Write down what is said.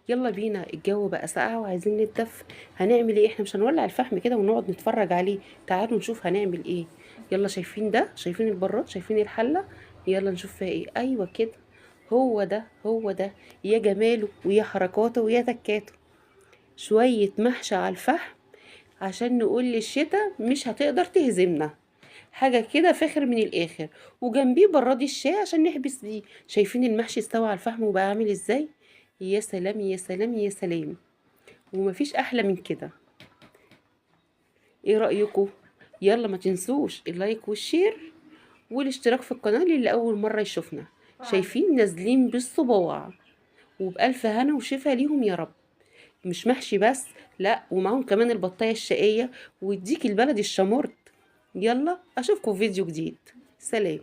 يلا بينا، الجو بقى ساقع وعايزين نتدفى. هنعمل ايه؟ احنا مش هنولع الفحم كده ونقعد نتفرج عليه. تعالوا نشوف هنعمل ايه. يلا، شايفين ده؟ شايفين البراد؟ شايفين الحلة؟ يلا نشوف فيها ايه. ايوه كده، هو ده هو ده، يا جماله ويا حركاته ويا تكاته. شوية محشي على الفحم عشان نقول للشتا مش هتقدر تهزمنا. حاجة كده فاخر من الآخر. وجنبيه براد الشاي عشان نحبس بيه. شايفين المحشي استوى على الفحم وبقى عامل ازاي؟ يا سلام يا سلام يا سلام، ومفيش أحلى من كده. ايه رأيكم؟ يلا ما تنسوش ال like وال share والاشتراك في القناة للي أول مرة يشوفنا. شايفين نازلين بالصباع، وبألف هنا وشفا ليهم يا رب. مش محشي بس، لا ومعاهم كمان البطاية الشقية ويديك البلد الشمرت. يلا اشوفكم في فيديو جديد. سلام.